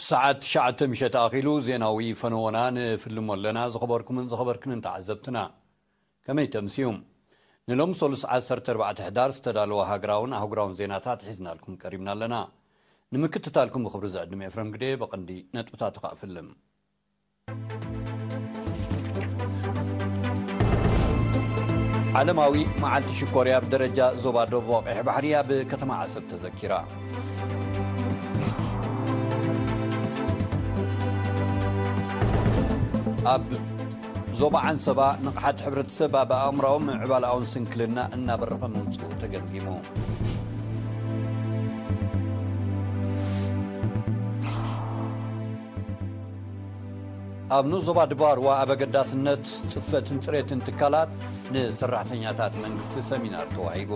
ሰዓት ትሽዓተ ምሸት ኣኺሉ ዜናዊ ፈነወና ንፍልሞ ኣለና። ዝኸበርኩምን ዝኸበርክንን ተዓዘብትና፣ ከመይ ተምስዩም? ንሎም ሶሉስ ዓሰርተ ኣርባዕተ ሕዳር ዝተዳለወ ሃገራውን ኣህጉራውን ዜናታት ሒዝናልኩም ቀሪብና ኣለና። ንምክትታልኩም ብኽብሪ ዝዕድም ኤፍረም ግደ። በቐንዲ ነጥብታቱ ከኣ ፍልም። ዓለማዊ መዓልቲ ሽኮርያ ብደረጃ ዞባ ደቡብ ቀይሕ ባሕሪ ኣብ ከተማ ዓሰብ ተዘኪራ። ኣብ ዞባ ዓንሰባ ንቕሓት ሕብረተሰብ ኣብ ኣእምራዊ ምዕባለኣውን ስንክልና እናበረኸ ምምፅኡ ተገምጊሙ። ኣብ ንኡስ ዞባ ድባርዋ ኣብ ኣገዳስነት ጽፈትን ጽሬትን ትካላት ንሰራሕተኛታት መንግስቲ ሰሚናር ተዋሂቡ።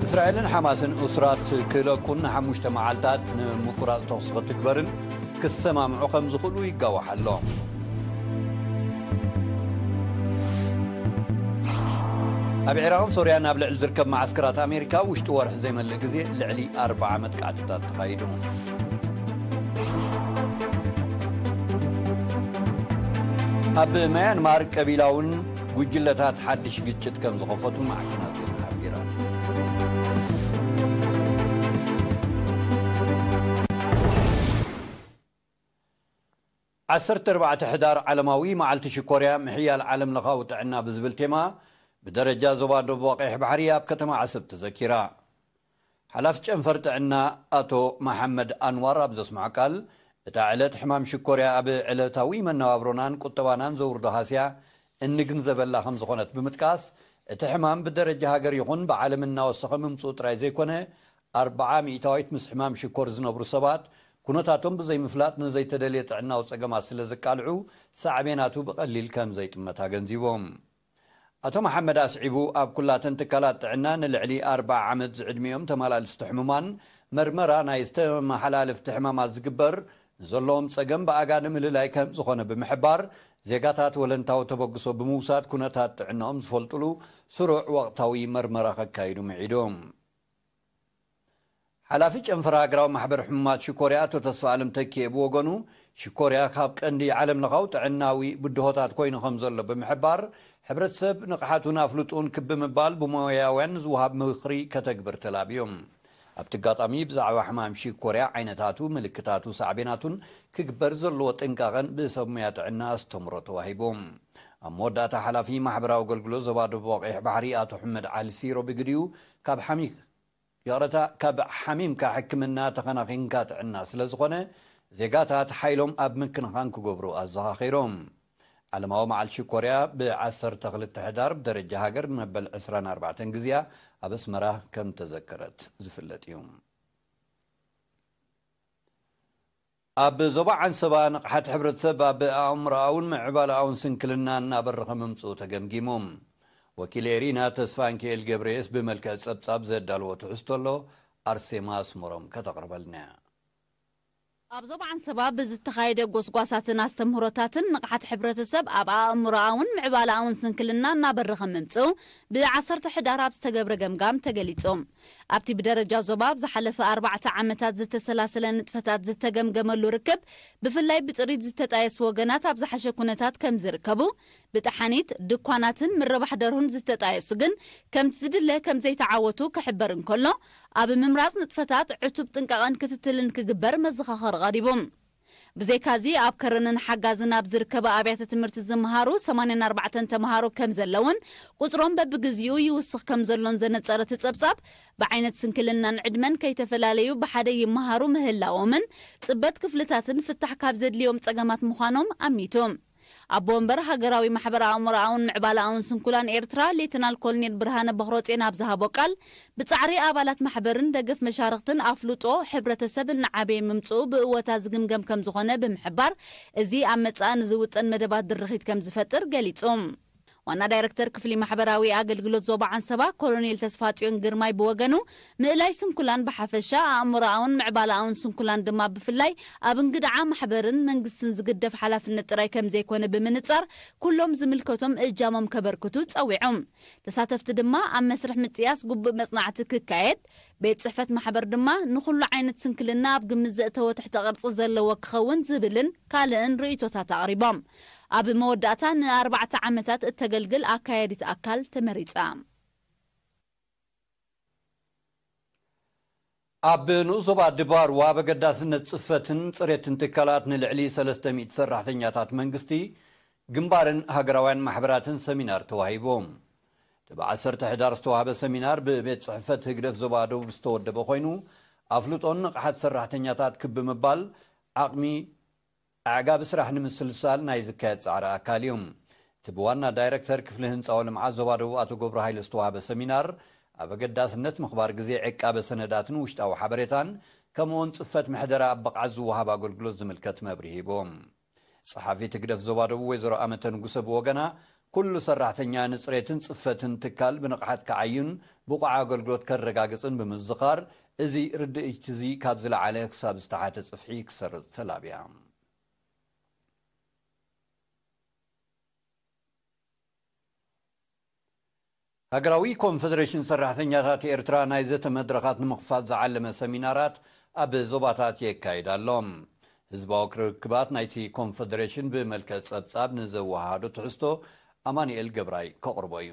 እስራኤልን ሓማስን ኡስራት ክህለኩን ንሓሙሽተ መዓልታት ንምቁራጽ ተኹሲ ክትግበርን ክሰማምዑ ከም ዝኽእሉ ይጋዋሕ ኣሎ። ኣብ ዒራቕን ሶርያን ኣብ ልዕሊ ዝርከብ መዓስከራት ኣሜሪካ ውሽጢ ወርሒ ዘይመልእ ግዜ ልዕሊ ኣርብዓ መጥቃዕትታት ተኻይዱ። ኣብ ማያንማር ቀቢላውን ጉጅለታት ሓድሽ ግጭት ከም ዝኸፈቱ ማዕከናት ዜና ሓቢረን። ዓሰርተ ኣርባዕተ ሕዳር ዓለማዊ መዓልቲ ሽኮርያ ምሕያል ዓለም ለኻዊ ጥዕና ብዝብል ቴማ ብደረጃ ዞባ ደቡብ ቀይሕ ባሕሪ ኣብ ከተማ ዓሰብ ተዘኪራ። ሓላፊ ጨንፈር ጥዕና ኣቶ መሓመድ ኣንዋር ኣብ ዘስምዖ ቃል፣ እታ ዕለት ሕማም ሽኮርያ ኣብ ዕለታዊ መነባብሮናን ቁጠባናን ዘውርዶ ሃስያ እንግንዘበላ ከም ዝኾነት ብምጥቃስ፣ እቲ ሕማም ብደረጃ ሃገር ይኹን ብዓለም እናወሰኸ ምምፅኡ ጥራይ ዘይኮነ፣ ኣርብዓ ሚእታዊት ምስ ሕማም ሽኮር ዝነብሩ ሰባት ኩነታቶም ብዘይምፍላጥ ንዘይተደልየ ጥዕናዊ ጸገማት ስለ ዘቃልዑ፣ ሳዕቤናቱ ብቐሊል ከም ዘይጥመት ኣገንዚቦም። ኣቶ መሓመድ ኣስዒቡ፣ ኣብ ኩላተን ትካላት ጥዕና ንልዕሊ ኣርብዓ ዓመት ዝዕድሚኦም ተመላልስቲ ሕሙማን መርመራ ናይ ዝተመሓላለፍቲ ሕማማት ዝግበር ንዘለዎም ጸገም ብኣጋ ንምልላይ ከም ዝኾነ ብምሕባር፣ ዜጋታት ወለንታዊ ተበግሶ ብምውሳድ ኩነታት ጥዕናኦም ዝፈልጡሉ ስሩዕ ወቕታዊ መርመራ ከካይዱ ምዒዶም። ሓላፊ ጨንፈር ሃገራዊ ማሕበር ሕሙማት ሽኮርያ ኣቶ ተስፋ ኣለም ተኪኤ ብወገኑ፣ ሽኮርያ ካብ ቀንዲ ዓለም ለኻዊ ጥዕናዊ ብድሆታት ኮይኑ ከም ዘሎ ብምሕባር፣ ሕብረተሰብ ንቕሓቱን ኣፍልጡን ክብ ብምባል ብሞያውያን ዝወሃብ ምኽሪ ከተግብር ተላብዮም። ኣብቲ ኣጋጣሚ ብዛዕባ ሕማም ሽኮርያ ዓይነታቱ፣ ምልክታቱ፣ ሳዕቤናቱን ክግበር ዘለዎ ጥንቃቐን ብሰብ ሙያ ጥዕና ኣስተምሮ ተዋሂቡ። ኣብ መወዳእታ ሓላፊ ማሕበራዊ ኣገልግሎት ዞባ ደቡብ ቀይሕ ባሕሪ ኣቶ ሕመድ ዓሊ ሲሮ ብግዲኡ ካብ ሓሚ ይቕረታ፣ ካብ ሓሚምካ ሕክምና ተኸናኺንካ ጥዕና ስለ ዝኾነ፣ ዜጋታት ሓይሎም ኣብ ምክንኻን ክገብሩ ኣዘኻኺሮም። ዓለማዊ መዓልቲ ሽኮርያ ብዓሰርተ ክልተ ሕዳር ብደረጃ ሃገር ንመበል ዕስራን ኣርባዕተን ግዜያ ኣብ ኣስመራ ከም ተዘከረት ዝፍለጥ እዩ። ኣብ ዞባ ዓንሰባ ንቕሓት ሕብረተሰብ ኣብ ኣእምሮኣውን ምዕባለኣውን ስንክልና እናበረኸ ምምፅኡ ተገምጊሙ። ወኪል ኤሪና ተስፋንኪኤል ገብረየስ ብመልክዕ ጸብጻብ ዘዳለዎ ትሕዝቶ ኣሎ፣ ኣርሴማ ኣስመሮም ከተቕርበልና እያ። ኣብ ዞባ ዓንሰባ ብዝተኻየደ ጎስጓሳትን ኣስተምህሮታትን ንቕሓት ሕብረተሰብ ኣብ ኣእምሮኣውን ምዕባለኣውን ስንክልና እናበረኸ ምምፅኡ ብዓሰርተ ሕዳር ኣብ ዝተገብረ ገምጋም ተገሊጹ። ኣብቲ ብደረጃ ዞባ ኣብ ዝሓለፈ ኣርባዕተ ዓመታት ዝተሰላሰለ ንጥፈታት ዝተገምገመሉ ርክብ፣ ብፍላይ ብጥሪት ዝተጣየሱ ወገናት ኣብ ዝሓሸ ኩነታት ከም ዝርከቡ፣ ብጠሓኒት፣ ድኳናትን ምርባሕ ደርሁን ዝተጣየሱ ግን ከምቲ ዝድለ ከም ዘይተዓወቱ ክሕበር እንከሎ፣ ኣብ ምምራጽ ንጥፈታት ዕቱብ ጥንቃቐን ክትትልን ክግበር መዘኻኸሪ ቀሪቡ። ብዘይካዚ፣ ኣብ ከረንን ሓጋዝን ኣብ ዝርከባ ኣብያተ ትምህርቲ ዝመሃሩ ሰማንያን ኣርባዕተን ተምሃሮ ከም ዘለውን ቁጽሮም በብግዚኡ ይውስኽ ከም ዘሎን ዘነጸረ እቲ ጸብጻብ፣ ብዓይነት ስንክልናን ዕድመን ከይተፈላለዩ ብሓደ ይመሃሩ ምህላዎምን ጽበት ክፍልታትን ፍታሕ ካብ ዘድልዮም ጸገማት ምዃኖም ኣሚቱ። ኣቦ ወንበር ሃገራዊ ማሕበር ኣእምሮኣውን ምዕባለኣውን ስንኩላን ኤርትራ ሌተናል ኮሎኔል ብርሃነ በኽሮጼን ኣብ ዝሃቦ ቃል፣ ብጻዕሪ ኣባላት ማሕበርን ደገፍ መሻርኽትን ኣፍልጦ ሕብረተሰብ እናዓበየ ምምጽኡ ብእወታ ዝግምገም ከም ዝኾነ ብምሕባር፣ እዚ ኣብ መጻኢ ንዝውጠን መደባት ድርኺት ከም ዝፈጥር ገሊጹ። ዋና ዳይረክተር ክፍሊ ማሕበራዊ ኣገልግሎት ዞባ ዓንሰባ ኮሎኔል ተስፋጽዮን ግርማይ ብወገኑ፣ ምእላይ ስንኩላን ብሓፈሻ፣ ኣእምሮኣውን ምዕባለኣውን ስንኩላን ድማ ብፍላይ፣ ኣብ እንግድዓ ማሕበርን መንግስትን ዝግደፍ ሓላፍነት ጥራይ ከም ዘይኮነ ብምንጻር፣ ኩሎም ዝምልከቶም እጃሞም ከበርክቱ ጸዊዖም። ተሳተፍቲ ድማ ኣብ መስርሕ ምጥያስ ግቡእ መጽናዕቲ ክካየድ፣ ቤት ጽሕፈት ማሕበር ድማ ንኹሉ ዓይነት ስንክልና ኣብ ግምት ዘእተወ ትሕተ ቅርጺ ዘለዎ ክኸውን ዝብልን ካልእን ርእይቶታት ኣቕሪቦም። ኣብ መወዳእታ ንኣርባዕተ ዓመታት እተገልግል ኣካያዲት ኣካል ተመሪጻ። ኣብ ንኡስ ዞባ ድባርዋ በገዳስነት ጽፈትን ጽሬትን ትካላት ንልዕሊ ሰለስተ ሚእቲ ሰራሕተኛታት መንግስቲ፣ ግንባርን ሃገራውያን ማሕበራትን ሰሚናር ተዋሂቦም። እቲ ብዓሰርተ ሕዳር ዝተዋህበ ሰሚናር ብቤት ጽሕፈት ህግደፍ ዞባ ደቡብ ዝተወደበ ኮይኑ፣ ኣፍልጦን ንቕሓት ሰራሕተኛታት ክብ ብምባል ዓቕሚ ኣዕጋቢ ስራሕ ንምስልሳል ናይ ዝካየድ ጻዕሪ ኣካል እዩ። እቲ ብዋና ዳይረክተር ክፍሊ ህንጻዊ ልምዓት ዞባ ደቡብ ኣቶ ገብሩ ሃይለ ዝተዋህበ ሰሚናር፣ ኣብ ኣገዳስነት ምኽባር ግዜ ዕቃበ ሰነዳትን ውሽጣዊ ሓበሬታን፣ ከምኡውን ጽፈት ምሕደራ ኣብ ብቕዓት ዝወሃብ ኣገልግሎት ዝምልከት መብርሂ ሂቦም። ጸሓፊት ህግደፍ ዞባ ደቡብ ወይዘሮ ኣመተ ንጉሰ ብወገና፣ ኩሉ ሰራሕተኛ ንጽሬትን ጽፈትን ትካል ብንቕሓት ክዓዩን ብቑዕ ኣገልግሎት ከረጋግጽን ብምዝኻር፣ እዚ ርድኢት እዚ ካብ ዝለዓለ ክሳብ ዝተሓተ ጽፍሒ ክሰርጽ ተላብያ። ሃገራዊ ኮንፈደሬሽን ሰራሕተኛታት ኤርትራ ናይ ዘተ መድረኻት ንምኽፋት ዝዓለመ ሰሚናራት ኣብ ዞባታት የካይድ ኣሎ። ህዝባዊ ክርክባት ናይቲ ኮንፈደሬሽን ብመልክዕ ጸብጻብ ንዘወሃዶ ትሕዝቶ ኣማኑኤል ገብራይ ከቕርቦ እዩ።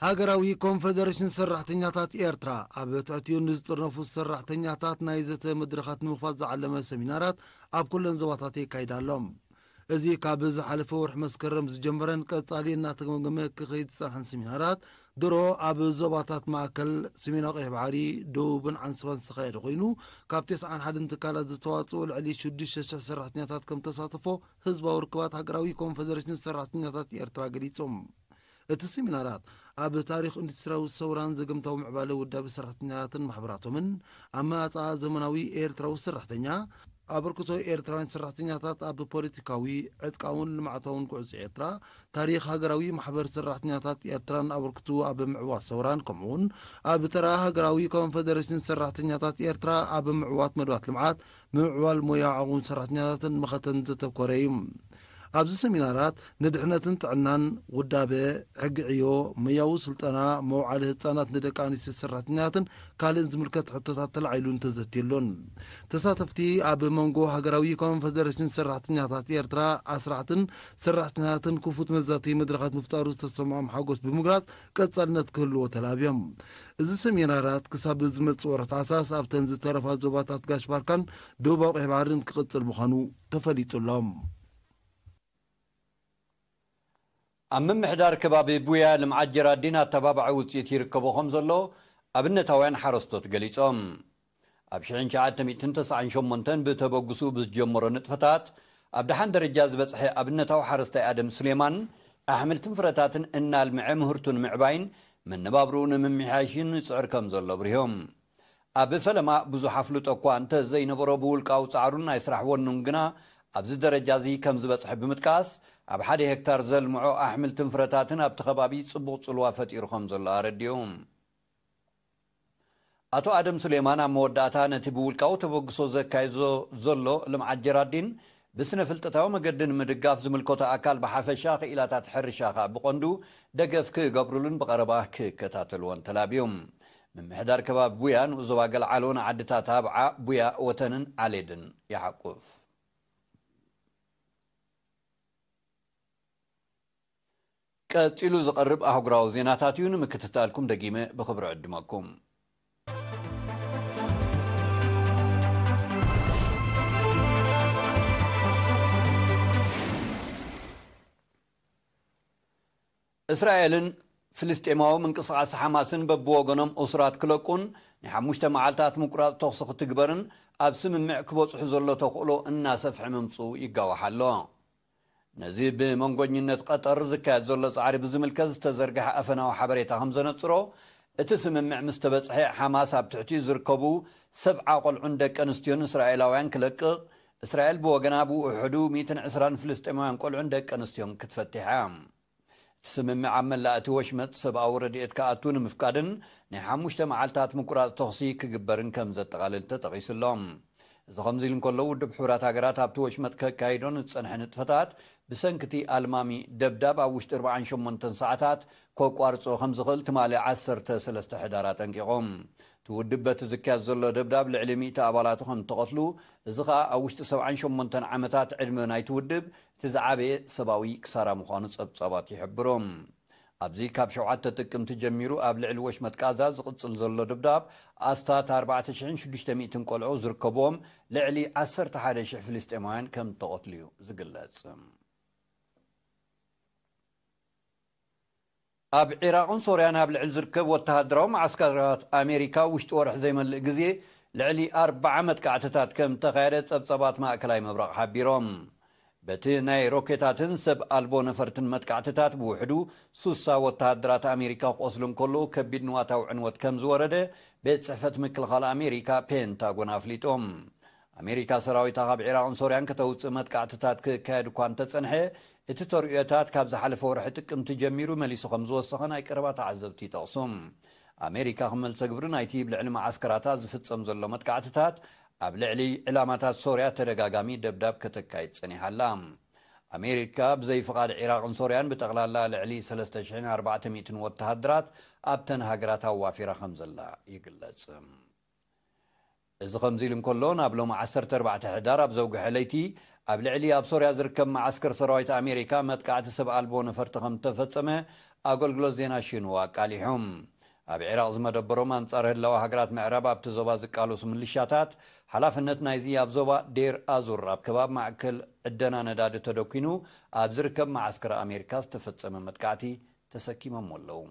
ሃገራዊ ኮንፈደሬሽን ሰራሕተኛታት ኤርትራ ኣብ ትሕቲኡ ንዝጥርነፉ ሰራሕተኛታት ናይ ዘተ መድረኻት ንምኽፋት ዝዓለመ ሰሚናራት ኣብ ኩለን ዞባታት የካይድ ኣሎ። እዚ ካብ ዝሓለፈ ወርሒ መስከረም ዝጀመረን ቀጻሊ እናተገምገመ ክኸይድ ዝጸንሐን ሰሚናራት፣ ድሮ ኣብ ዞባታት ማእከል፣ ሰሜናዊ ቀይሕ ባሕሪ፣ ደቡብን ዓንሰባን ዝተኻየደ ኮይኑ፣ ካብ ተስዓን ሓደን ትካላት ዝተዋጽኡ ልዕሊ ሽዱሽተ ሽሕ ሰራሕተኛታት ከም ተሳተፎ ህዝባዊ ርክባት ሃገራዊ ኮንፈደሬሽን ሰራሕተኛታት ኤርትራ ገሊጹ። እቲ ሰሚናራት ኣብ ታሪኽ ኢንዱስትሪያዊ ሰውራን ዘገምታዊ ምዕባለ ውዳበ ሰራሕተኛታትን ማሕበራቶምን፣ ኣመጻጽኣ ዘመናዊ ኤርትራዊ ሰራሕተኛ፣ ኣበርክቶ ኤርትራውያን ሰራሕተኛታት ኣብ ፖለቲካዊ፣ ዕጥቃውን ልምዓታውን ጉዕዞ ኤርትራ፣ ታሪኽ ሃገራዊ ማሕበር ሰራሕተኛታት ኤርትራን ኣበርክቶ ኣብ ምዕዋት ሰውራን፣ ከምኡውን ኣብ ተራ ሃገራዊ ኮንፈደሬሽን ሰራሕተኛታት ኤርትራ ኣብ ምዕዋት መደባት ልምዓት፣ ምምዕባል ሞያ ዓቕሚ ሰራሕተኛታትን መኸተን ዘተኮረ እዩ። ኣብዚ ሰሚናራት ንድሕነትን ጥዕናን፣ ውዳበ፣ ሕጊ ዕዮ፣ ሞያዊ ስልጠና፣ መውዓሊ ህጻናት ንደቂ ኣንስትዮ ሰራሕተኛታትን ካልእን ዝምልከት ሕቶታት ተላዒሉን ተዘትየሉን። ተሳተፍቲ ኣብ መንጎ ሃገራዊ ኮንፈደሬሽን ሰራሕተኛታት ኤርትራ ኣስራሕትን ሰራሕተኛታትን ክፉት መዛተዪ መድረኻት ምፍጣሩ ዝተሰምዖም ሓጎስ ብምግላጽ ቀጻልነት ክህልዎ ተላብዮም። እዚ ሰሚናራት ክሳብ ዝመጽእ ወርሒ ታሕሳስ ኣብተን ዝተረፋ ዞባታት ጋሽ ባርካን ደቡባዊ ቀይሕ ባሕርን ክቕጽል ምዃኑ ተፈሊጡ ኣሎ። ኣብ ምምሕዳር ከባቢ ቡያ ልምዓት ጀራዲን ኣተባባዒ ውፅኢት ይርከቦ ከም ዘሎ ኣብነታውያን ሓረስቶት ገሊፆም። ኣብ ሽሕን ትሽዓተ ሚእትን ተስዓን ሸሞንተን ብተበግሱ ብዝጀመሮ ንጥፈታት ኣብ ደሓን ደረጃ ዝበፅሐ ኣብነታዊ ሓረስታይ ኣደም ሱሌማን ኣሕምልትን ፍረታትን እናልምዐ ምህርቱ ንምዕባይን መነባብርኡ ንምምሕያሽን ይፅዕር ከም ዘሎ ኣብሪሆም። ኣብ ፈለማ ብዙሕ ኣፍልጦ እኳ እንተ ዘይነበሮ ብውልቃዊ ፃዕሩን ናይ ስራሕ ወኑን ግና ኣብዚ ደረጃ እዚ ከም ዝበፅሐ ብምጥቃስ ኣብ ሓደ ሄክታር ዘልምዖ ኣሕምልትን ፍረታትን ኣብቲ ከባቢ ፅቡቕ ፅልዋ ፈጢሩ ከም ዘሎ ኣረዲኡ። ኣቶ ኣደም ሱሌማን ኣብ መወዳእታ ነቲ ብውልቃዊ ተበግሶ ዘካይዞ ዘሎ ልምዓት ጀራዲን ብስነ ፍልጠታዊ መገዲ ንምድጋፍ ዝምልከቶ ኣካል ብሓፈሻ ክኢላታት ሕርሻ ከዓ ብቐንዱ ደገፍ ክገብሩሉን ብቐረባ ክከታተልዎን ተላብዮም። ምምሕዳር ከባቢ ቡያ ንኡስ ዞባ ገልዓሎ ንዓድታት ኣብዓ፣ ቡያ፣ ወተንን ዓሌድን ይሓቁፍ። ቀጺሉ ዝቐርብ ኣህጉራዊ ዜናታት እዩ። ንምክትታልኩም ደጊመ ብኽብሪ ዕድመኩም። እስራኤልን ፍልስጤማዊ ምንቅስቓስ ሓማስን በብወገኖም እሱራት ክለቁን ናይ ሓሙሽተ መዓልታት ምቁራጽ ተኹሲ ክትግበርን ኣብ ስምምዕ ክበጽሑ ዘሎ ተኽእሎ እናሰፍሐ ምምጽኡ ይጋዋሕ ኣሎ። ነዚ ብመንጎኝነት ቀጠር ዝካየድ ዘሎ ጻዕሪ ብዝምልከት ዝተዘርግሐ ኣፈናዊ ሓበሬታ ከም ዘነጽሮ፣ እቲ ስምምዕ ምስ ተበጽሐ፣ ሓማስ ኣብ ትሕቲኡ ዝርከቡ ሰብዓ ቆልዑን ደቂ ኣንስትዮን እስራኤላውያን ክለቅቕ፣ እስራኤል ብወገና ብውሕዱ ሚእትን ዕስራን ፍልስጤማውያን ቆልዑን ደቂ ኣንስትዮን ክትፈትሕ እያ። እቲ ስምምዕ ኣብ መላእ እቲ ወሽመጥ ሰብኣዊ ረድኤት ክኣቱ ንምፍቃድን ናይ ሓሙሽተ መዓልታት ምቁራጽ ተኹሲ ክግበርን ከም ዘጠቓልል ተጠቒሱ ኣሎ። እዚ ከምዚ ኢሉ እንከሎ፣ ውድብ ሕቡራት ሃገራት ኣብቲ ወሽመጥ ከካይዶ ንዝጸንሐ ንጥፈታት ብሰንኪ እቲ ኣልማሚ ደብዳብ ኣብ ውሽጢ ኣርባዓን ሸሞንተን ሰዓታት ከቋርጾ ከም ዝኽእል ትማሊ ዓሰርተ ሰለስተ ሕዳር ኣጠንቂቑ። እቲ ውድብ በቲ ዝካየድ ዘሎ ደብዳብ ልዕሊ ሚእቲ ኣባላቱ ከም እተቐትሉ፣ እዚ ኸኣ ኣብ ውሽጢ ሰብዓን ሸሞንተን ዓመታት ዕድመ ናይቲ ውድብ እቲ ዝዓበየ ሰብኣዊ ክሳራ ምዃኑ ጸብጻባት ይሕብሩ። ኣብዚ ካብ ሸውዓተ ጥቅምቲ ጀሚሩ ኣብ ልዕሊ ወሽመጥ ቃዛ ዝቕጽል ዘሎ ድብዳብ፣ ኣስታት ኣርባዕተ ሽሕን ሽዱሽተ ሚእትን ቆልዑ ዝርከብዎም ልዕሊ ዓሰርተ ሓደ ሽሕ ፍልስጤማውያን ከም እተቐትሉ እዩ ዝግለጽ። ኣብ ዒራቕን ሶርያን ኣብ ልዕሊ ዝርከብ ወተሃደራዊ መዓስከራት ኣሜሪካ ውሽጢ ወርሒ ዘይመልእ ግዜ ልዕሊ ኣርባዓ መጥቃዕትታት ከም እተኻየደ ጸብጻባት ማእከላይ ምብራቕ ሓቢሮም። በቲ ናይ ሮኬታትን ሰብ ኣልቦ ነፈርትን መጥቃዕትታት ብውሕዱ ሱሳ ወተሃደራት ኣሜሪካ ክቖስሉ እንከለዉ፣ ከቢድ ንዋታዊ ዕንወት ከም ዝወረደ ቤት ጽሕፈት ምክልኻል ኣሜሪካ ፔንታጎን ኣፍሊጦም። ኣሜሪካ ሰራዊታ ካብ ዒራቕን ሶርያን ከተውጽእ መጥቃዕትታት ክካየድ እኳ እንተጸንሐ፣ እቲ ተርእዮታት ካብ ዝሓለፈ ወርሒ ጥቅምቲ ጀሚሩ መሊሱ ከም ዝወሰኸ ናይ ቀረባ ተዓዘብቲ ይጠቕሱ። ኣሜሪካ ከም መልሰ ግብሪ ናይቲ ብልዕሊ መዓስከራታ ዝፍጸም ዘሎ መጥቃዕትታት፣ ኣብ ልዕሊ ዕላማታት ሶርያ ተደጋጋሚ ደብዳብ ከተካይድ ጸኒሓ ኣላ። ኣሜሪካ ብዘይ ፍቓድ ዒራቕን ሶርያን ብጠቕላላ ልዕሊ ሰለስተ ሽሕን ኣርባዕተ ሚእትን ወተሃደራት ኣብተን ሃገራት ኣዋፊራ ከም ዘላ ይግለጽ። እዚ ከምዚ ኢሉ እንከሎ፣ ናብ ሎም ዓሰርተ ኣርባዕተ ሕዳር ኣብ ዘውግሐ ለይቲ ኣብ ልዕሊ ኣብ ሶርያ ዝርከብ መዓስከር ሰራዊት ኣሜሪካ መጥቃዕቲ ሰብ ኣልቦ ነፈርቲ ከም እተፈጸመ ኣገልግሎት ዜና ሽንዋ ኣቃሊሑ። ኣብ ዒራቕ ዝመደበሮም ኣንጻር ህላወ ሃገራት ምዕራብ ኣብቲ ዞባ ዝቃለሱ ምልሻታት፣ ሓላፍነት ናይዚ ኣብ ዞባ ዴር ኣዙር ኣብ ከባቢ ማእከል ዕደና ነዳዲ ተደኲኑ ኣብ ዝርከብ መዓስከር ኣሜሪካ ዝተፈጸመ መጥቃዕቲ ተሰኪሞም ኣለዉ።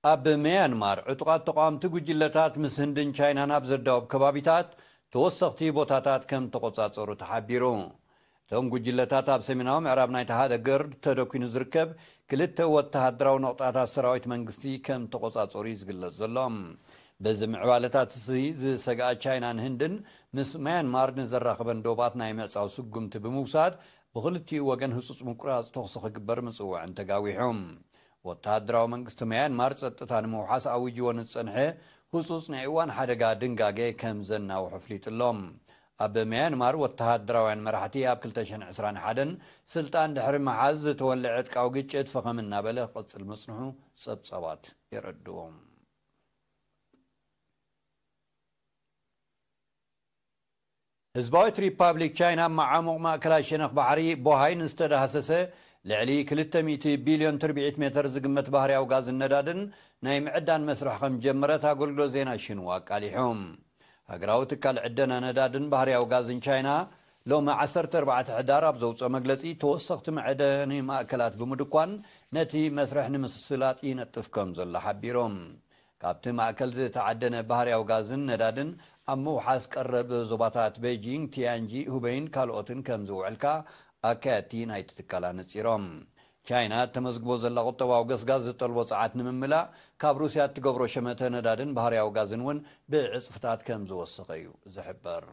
ኣብ መያንማር፣ ዕጡቓት ተቓወምቲ ጉጅለታት ምስ ህንድን ቻይናን ኣብ ዘዳውብ ከባቢታት ተወሰኽቲ ቦታታት ከም ተቖጻጸሩ ተሓቢሩ። እቶም ጉጅለታት ኣብ ሰሜናዊ ምዕራብ ናይታ ሃገር ተደኲኑ ዝርከብ ክልተ ወተሃደራዊ ነቑጣታት ሰራዊት መንግስቲ ከም ተቖጻጸሩ እዩ ዝግለጽ ዘሎ። በዚ ምዕባለታት እዚ ዝሰግኣ ቻይናን ህንድን፣ ምስ ማያንማር ንዘራኽበን ዶባት ናይ ምዕጻው ስጉምቲ ብምውሳድ፣ ብኽልቲኡ ወገን ህጹጽ ምቁራጽ ተኹሲ ክግበር ምጽውዐን ተጋዊሑ። ወተሃደራዊ መንግስቲ ማያንማር ጸጥታ ንምውሓስ ኣዊጅዎ ንዝጸንሐ ህጹጽ ናይ እዋን ሓደጋ ድንጋገ ከም ዘናውሑ ኣፍሊጡ ኣሎ። ኣብ ማያንማር ወተሃደራውያን መራሕቲ ኣብ ክልተ ሽሕን ዕስራን ሓደን ስልጣን ድሕሪ ምሓዝ ዝተወልዐ ዕጥቃዊ ግጭት ፈኸም እናበለ ክቕጽል ምጽንሑ ጸብጻባት የረድኡ። ህዝባዊት ሪፓብሊክ ቻይና ኣብ መዓሙቕ ማእከላይ ሸነኽ ባሕሪ ቦሃይ ንዝተዳህሰሰ ልዕሊ ክልተ ሚእቲ ቢልዮን ትርብዒት ሜተር ዝግመት ባህርያዊ ጋዝን ነዳድን ናይ ምዕዳን መስርሕ ከም ጀመረት ኣገልግሎት ዜና ሽንዋ ኣቃሊሑ። ሃገራዊ ትካል ዕደና ነዳድን ባህርያዊ ጋዝን ቻይና ሎሚ ዓሰርተ ኣርባዕተ ሕዳር ኣብ ዘውፅኦ መግለፂ፣ ተወሰኽቲ መዕደኒ ማእከላት ብምድኳን ነቲ መስርሕ ንምስላጥ ይነጥፍ ከም ዘሎ ሓቢሮም። ካብቲ ማእከል ዝተዓደነ ባህርያዊ ጋዝን ነዳድን ኣብ ምውሓስ ቀረብ ዞባታት ቤጂንግ፣ ቲያንጂ፣ ሁበይን ካልኦትን ከም ዝውዕል ከኣ ኣካየድቲ ናይቲ ትካል ኣነጺሮም። ቻይና እተመዝግቦ ዘላ ቁጠባዊ ገስጋስ ዝጠልቦ ጸዓት ንምምላእ፣ ካብ ሩስያ እትገብሮ ሸመተ ነዳድን ባህርያዊ ጋዝን እውን ብዕጽፍታት ከም ዝወሰኸ እዩ ዝሕበር።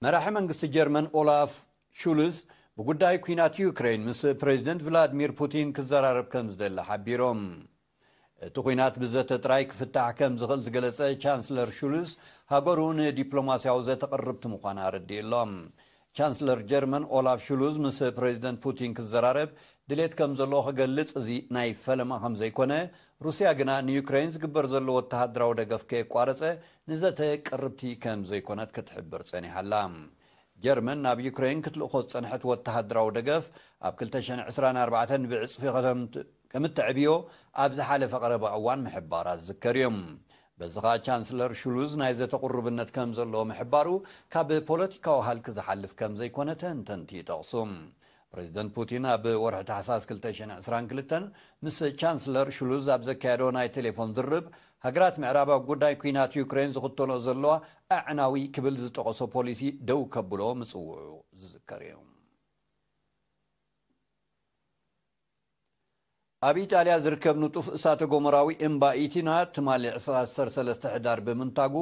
መራሒ መንግስቲ ጀርመን ኦላፍ ሹልዝ ብጉዳይ ኲናት ዩክሬን ምስ ፕሬዚደንት ቭላድሚር ፑቲን ክዘራረብ ከም ዝደሊ ሓቢሮም። እቲ ኲናት ብዘተ ጥራይ ክፍታሕ ከም ዝኽእል ዝገለጸ ቻንስለር ሹልዝ፣ ሃገሩ ንዲፕሎማስያዊ ዘተ ቅርብቲ ምዃና ኣረዲኡ ኣሎ። ቻንስለር ጀርመን ኦላፍ ሹሉዝ ምስ ፕሬዚደንት ፑቲን ክዘራረብ ድሌት ከም ዘለዎ ክገልጽ፣ እዚ ናይ ፈለማ ከም ዘይኮነ፣ ሩስያ ግና ንዩክሬን ዝግበር ዘሎ ወተሃደራዊ ደገፍ ከየቋረጸ ንዘተ ቅርብቲ ከም ዘይኮነት ክትሕብር ጸኒሓ ኣላ። ጀርመን ናብ ዩክሬን ክትልእኾ ዝጸንሐት ወተሃደራዊ ደገፍ ኣብ ክልተ ሽሕን ዕስራን ኣርባዕተን ብዕጽፊ ከተምት-፣ ከም እተዕብዮ ኣብ ዝሓለፈ ቀረባ እዋን ምሕባራ ዝዝከር እዩ። በዚ ኸኣ ቻንስለር ሹሉዝ ናይ ዘተ ቁርብነት ከም ዘለዎ ምሕባሩ፣ ካብ ፖለቲካዊ ሃልኪ ዝሓልፍ ከም ዘይኮነ ተንተንቲ ይጠቕሱ። ፕሬዚደንት ፑቲን ኣብ ወርሒ ታሕሳስ ክልተ ሽሕን ዕስራን ክልተን ምስ ቻንስለር ሹሉዝ ኣብ ዘካየዶ ናይ ቴሌፎን ዝርርብ፣ ሃገራት ምዕራብ ኣብ ጉዳይ ኲናት ዩክሬን ዝኽተሎ ዘለዋ ኣዕናዊ ክብል ዝጠቐሶ ፖሊሲ ደው ከብሎ ምጽውዑ ዝዝከር እዩ። ኣብ ኢጣልያ ዝርከብ ንጡፍ እሳተ ጎመራዊ እምባ ኢቲና ትማሊ ዕስራ ዓሰርተ ሰለስተ ሕዳር ብምንታጉ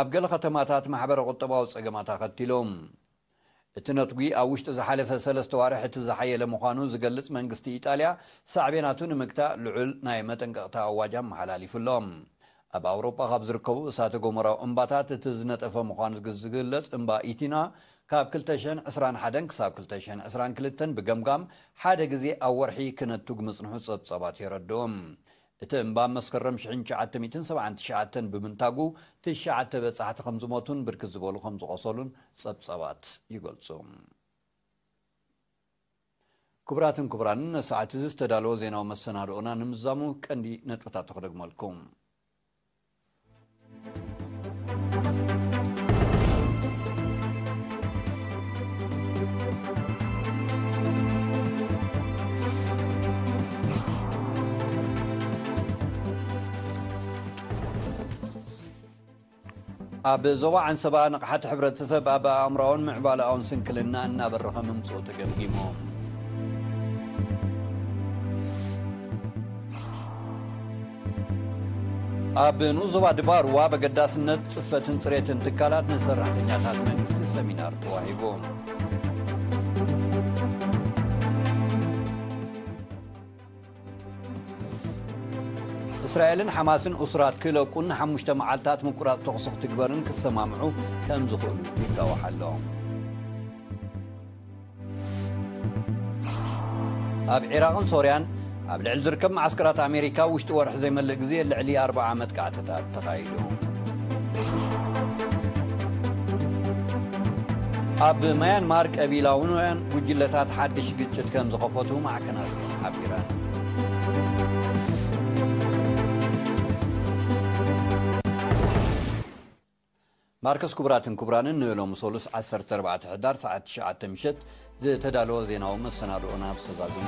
ኣብ ገለ ከተማታት ማሕበረ ቁጠባዊ ጸገማት ኣኸቲሎም። እቲ ነትጒ ኣብ ውሽጢ ዝሓለፈ ሰለስተ ዋርሕ እቲ ዝሓየለ ምዃኑ ዝገልጽ መንግስቲ ኢጣልያ ሳዕቤናቱ ንምግታእ ልዑል ናይ መጠንቀቕታ ኣዋጅ ኣመሓላሊፉ ኣሎ። ኣብ ኣውሮጳ ካብ ዝርከቡ እሳተ ጎመራዊ እምባታት እቲ ዝነጠፈ ምዃኑ ዝግለጽ እምባ ኢቲና ካብ ክልተ ሽሕን ዕስራን ሓደን ክሳብ ክልተ ሽሕን ዕስራን ክልተን ብገምጋም ሓደ ግዜ ኣብ ወርሒ ክነቱግ ምጽንሑ ጸብጻባት የረድኡ። እቲ እምባ መስከረም ሽሕን ትሽዓተ ሚእትን ሰብዓን ትሽዓተን ብምንታጉ ትሽዓተ በጻሕቲ ከም ዝሞቱን ብርክት ዝበሉ ከም ዝቖሰሉን ጸብጻባት ይገልጹ። ክቡራትን ክቡራንን፣ ንሰዓት እዚ ዝተዳለወ ዜናዊ መሰናድኦና ንምዛሙ ቀንዲ ነጥብታት ክደግመልኩም። ኣብ ዞባ ዓንሰባ ንቕሓት ሕብረተሰብ ኣብ ኣእምሮኣውን ምዕባለኣውን ስንክልና እናበረኸ ምምፅኡ ተገምጊሙ። ኣብ ንኡስ ዞባ ድባርዋ በገዳስነት ጽፈትን ጽሬትን ትካላት ንሰራሕተኛታት መንግስቲ ሰሚናር ተዋሂቡ። እስራኤልን ሓማስን እሱራት ክለቁን ንሓሙሽተ መዓልታት ምቁራጽ ተኹሲ ክትግበርን ክሰማምዑ ከም ዝኽእሉ ይጋዋሕ ኣሎ። ኣብ ዒራቕን ሶርያን ኣብ ልዕሊ ዝርከብ መዓስከራት ኣሜሪካ ውሽጢ ወርሒ ዘይመልእ ግዜ ልዕሊ ኣርብዓ መጥቃዕትታት ተኻይዱ። ኣብ ማያንማር ቀቢላውያን ጉጅለታት ሓድሽ ግጭት ከም ዝኸፈቱ ማዕከናት ዜና ሓቢረን። ማርከስ፣ ክቡራትን ክቡራንን፣ ንሎሚ ሰሉስ ዓሰርተ ኣርባዕተ ሕዳር ሰዓት ትሽዓተ ምሸት ዝተዳለወ ዜናዊ መሰናድኦና ብዝተዛዘመ